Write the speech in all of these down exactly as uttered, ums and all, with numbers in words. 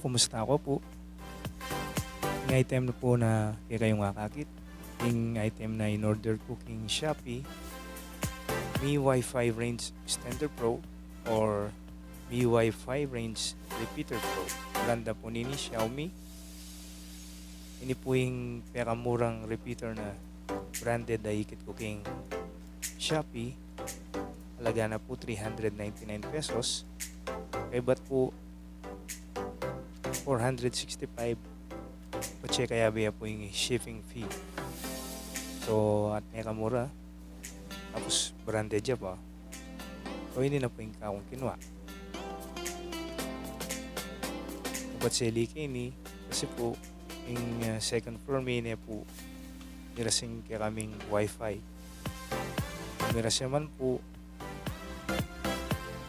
Kumusta ko pu? Ing item na pu na kekayung akakit, ing item na in-order ku king Shopee, Mi Wi-Fi Range Extender Pro or Mi Wi-Fi Range Repeater Pro. Brand na pu nini Xiaomi. Ini pu ing pekamurang repeater na branded a ikit ku king Shopee. Alaga na pu three hundred ninety-nine pesos. Kaybat pu four hundred sixty-five, patse kayabe ya pu ing shipping fee. So, at mekamura, tapos branded ya pa. So, ini na pu ing kakung kinua. Ubat seli keni, kasi pu, ing, ah, second floor mi ne pu, miras ing kekaming wifi. Miras ya man pu,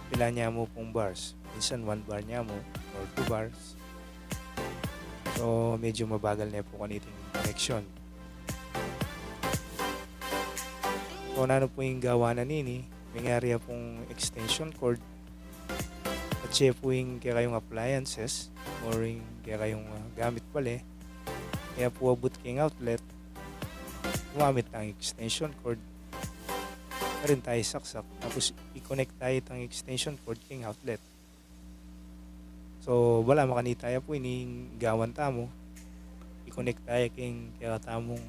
pila nya mu pung bars. Minsan one bar nya mu or two bars. So, medyo mabagal ne pu kaniting connection. So, nanu pu ing gawa na nini, mengari ya pung extension cord, at siya pu ing kekayung appliances or ing kekayung, ah, gamit bale, kaya pu abut king outlet, gumamit tang extension cord, karin tayo saksak, tapos i-connect tayo tang extension cord king outlet. So, bala makanita ya pu ini ing gawan tamu. I-connect tayo king kekatamung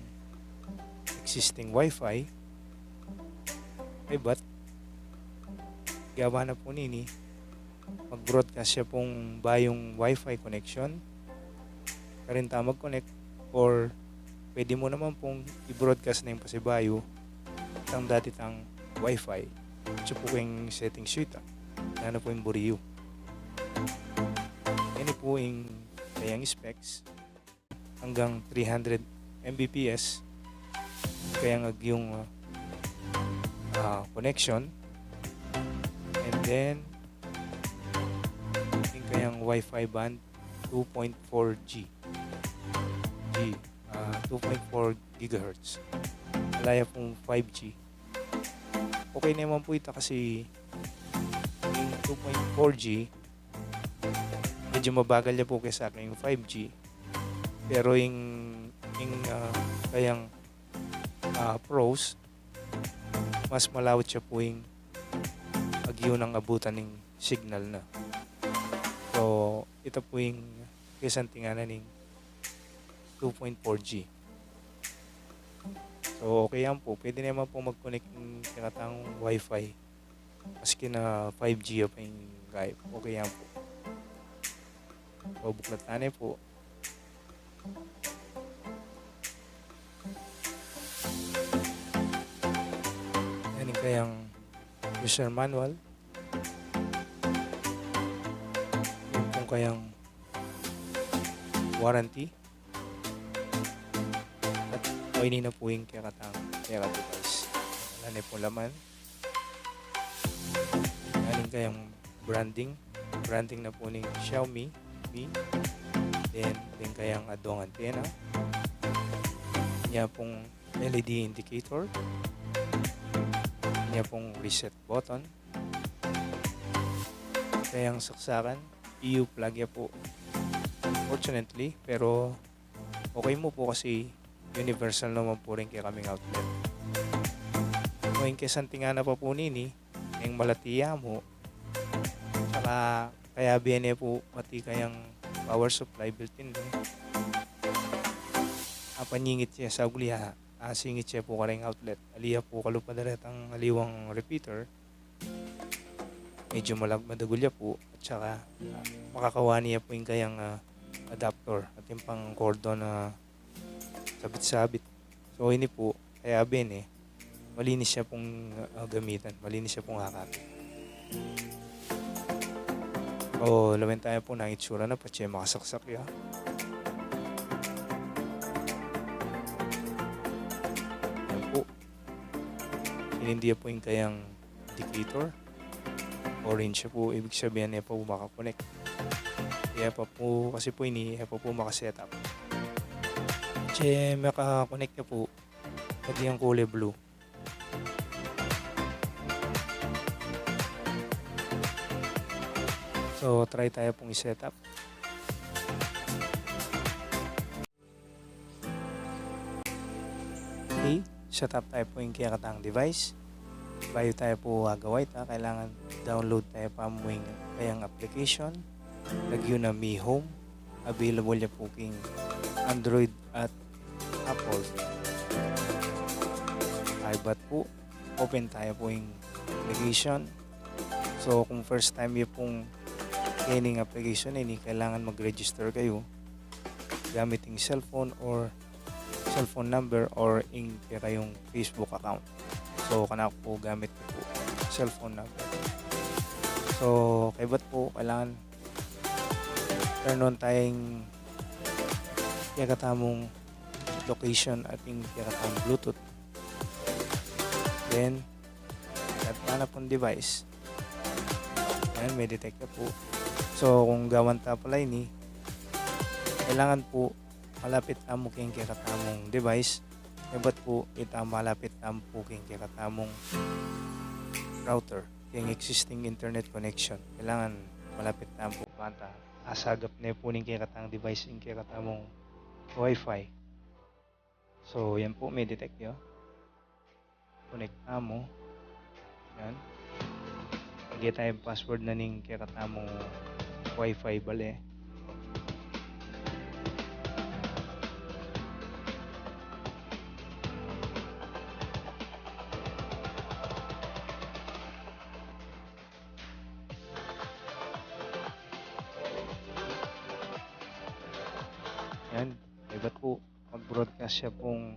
existing wifi. Kaybat, gawa na pu nini, mag-broadcast ya pung bayung wifi connection. Karin ta mag-connect, or pwede mu naman pung i-broadcast na ing pasibayu tang dati tang wifi. Atsu pu king settings yu ita. Nanu pu ing buri yu. Ini pu ing kayang specs. Hanggang three hundred M B P S kayang agyung, ah, ah, connection. And then, ing kayang wifi band two point four G. G, ah, two point four gigahertz. Ala ya pung five G. Okay naman pu ita kasi ing two point four G, medyo mabagal ya pu kesa king five G. Pero ing, ing, ah, kayang, ah, pros, mas malawit ya pu ing agyu nang abutan ning signal na. So, ita pu ing kesantinganan ning two point four G. So, okay yan pu. Pwede naman pu mag-connect ing tinatang wifi. Maski na five G ya pa ing gayu. Okay yan pu. So, buklat tane pu. Yan ing kayang user manual. Yan pung kayang warranty. At o ini na pu ing kekatang, keka device. Ala ne pung laman. Yan ing kayang branding. Branding na pu ning Xiaomi Mi. Then, then kayang adong antena. Nya pung L E D indicator. Nya pung reset button. Kayang saksakan, E U plug ya pu. Fortunately, pero okay mu pu kasi universal naman pu rin kekaming outlet. Nung kesantinganan pa pu nini, ing malati ya mu, tsaka kayabe ne pu pati kayang power supply built-in, no? Apanyingit ya sa ugli, asingit ya pu karing outlet. Ali ya pu kalupa da retang aliwang repeater. Medyo malag-, madagul ya pu. At saka, ah, makakawani ya pu ing kayang, ah, adapter at ing pang cordon na sabit-sabit. So, ini pu, kayabe ne, malinis ya pung, ah, gamitan, malinis ya pung akapit. O, lawen taya pu nang itsura na, patse makasaksak ya. Yan pu. Inindi ya pu ing kayang indicator. Orange ya pu, ibig sabihin, e pa pu maka-connect. E pa pu, kasi pu ini, e pa pu maka-setup. Patse maka-connect ya pu, pati ing kule blue. So, try taya pung i-setup. Set up tayu pu ing kekatang device. Bayu tayu pu agawa ita, kailangan download tayu pa mu ing kayang application. Lagyu na Mi Home. Available ya pu king Android at Apple. Kaybat pu, open tayu pu ing application. So, kung first time yu pung keni ing application ini, kailangan mag-register kayu gamit ing cellphone or cellphone number or ing kekayung Facebook account. So, kanaku pu gamit ku pu cellphone number. So, kaybat pu, kailangan turn on tayu ing kekatamung location at ing kekatamung Bluetooth. Then, set na pung device. Yan, me-detect ya pu. So, kung gawan ta pala ini, kailangan pu malapit tamu king kekatamung device. Kaybat pu, ita malapit tamu pu king kekatamung router, king existing internet connection. Kailangan malapit tamu pu, banta asagap ne pu ning kekatang device ing kekatamung Wi-Fi. So, yan pu, me-detect ya. Connect tamu. Yan. Lagyan tayu ing password na ning kekatamung Wi-Fi bale. Yan. Kaybat pu, mag-broadcast ya pung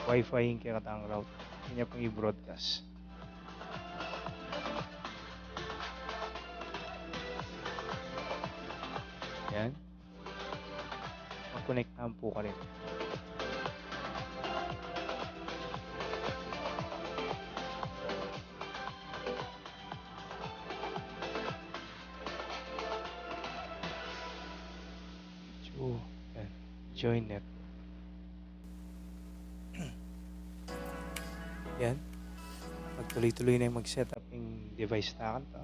Wi-Fi ing kekatang route. Ini ya pung i-broadcast. Yan. Mag-connect tamu pu karin. So, yan. Join network. Yan. Magtuloy-tuloy na ing mag-setup ing device ta kanita.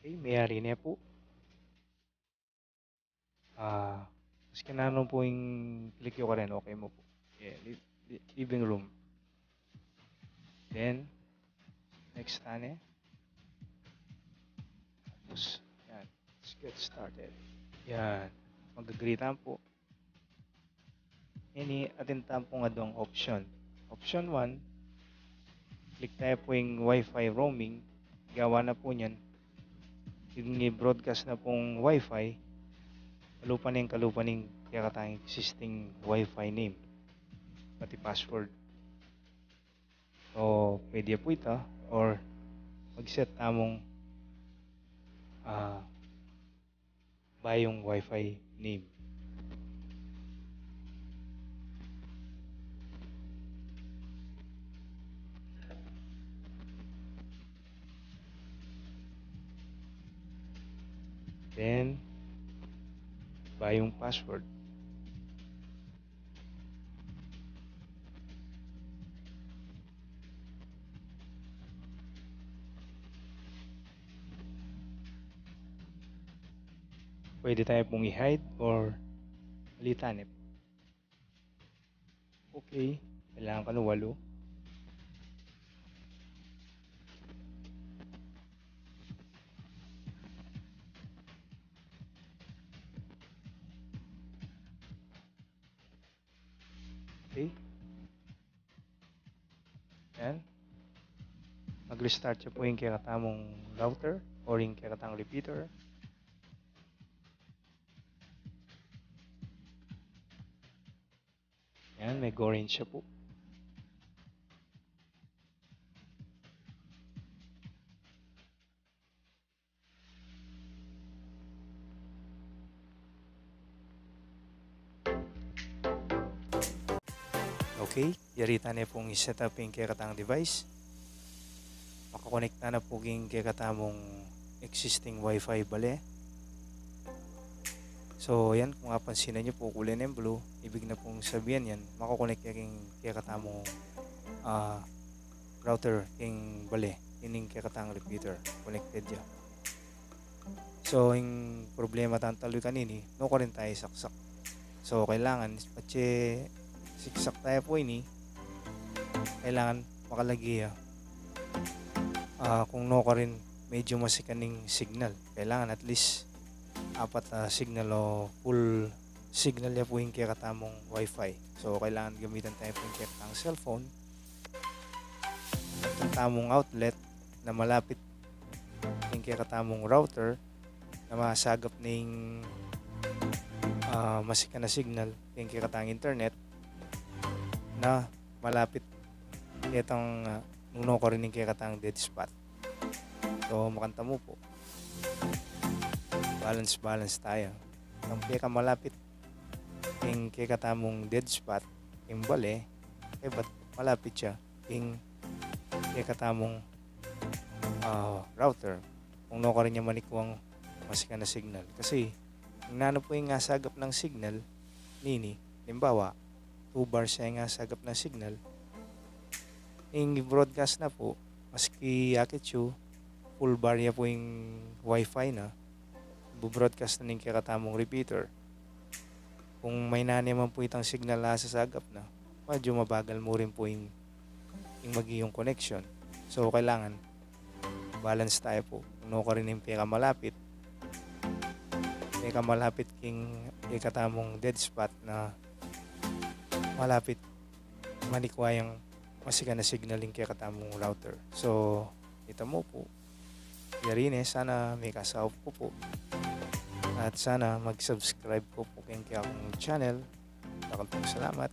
Okay, meyari ne pu. Ah, maski nanu pu ing click yu karin, okay mu pu. Yeah, li-, li-, living room. Then, next tane. Tapos, yan. Let's get started. Yan. Mag-agree tamu pu. Ini, atin tamu pung adwang option. Option one, click tayu pu ing Wi-Fi roaming. Gawa na pu niyan. Ing i-broadcast na pung Wi-Fi, kalupa ning, kalupa ning kekatang existing Wi-Fi name pati password. So, pwede pu ita, or mag-set tamung, ah, bayung Wi-Fi name. Then, bayung password. Pwede tayu pung i-hide or palitan, eh. Okay, kailangan ka ng walu. Okay. Yan. Mag-restart ya pu ing kekatamung router or ing kekatang repeater. Yan, me-orange ya pu. Okay, yari ta ne pung i-set up ing kekatang device. Makakonekta na pu king kekatamung existing wifi bale. So, yan, kung apansinan yu pu, kule neng blue, ibig na pung sabian yan, makokonek ya king kekatamung, ah, router king bale, ining kekatang repeater, connected ya. So, ing problema tang talwi kanini, nukarin taya isaksak. So, kailangan, patse siksak taya pu ini, kailangan makalage ya. Ah, kung nukarin medyo masikan ing signal, kailangan at least apat a signal o full signal ya pu ing kekatamung wifi. So, kailangan gamitan taya pu ing kekatang cellphone, ing tamung outlet na malapit ing kekatamung router na masagap ning, ah, masikan a signal ing kekatang internet na malapit ketang, ah, nung nukarin ing kekatang dead spot. So, makanita mu pu, balance, balance taya. Ang pekamalapit ing kekatamung dead spot, ing bale, e bat malapit ya ing kekatamung, ah, router, kung nukarin ya manikuang masikan a signal. Kasi, ing nanu pu ing asagap nang signal nini, halimbawa, two bars ya ing asagap nang signal, ing broadcast na pu, maski akit yu, full bar ya pu ing wifi na, bu-broadcast na ning kekatamung repeater. Kung maina ne man pu itang signal a sasagap na, medyo mabagal mu rin pu ing, ing maging connection. So, kailangan balance taya pu. Kung nukarin ing pekamalapit, pekamalapit king kekatamung dead spot na malapit manikua yang masikan a signal ing kekatamung router. So, ita mu pu, yari ne, sana mekasaup ku pu. At sana mag-subscribe ku pu king kekung channel. Dakal pung salamat.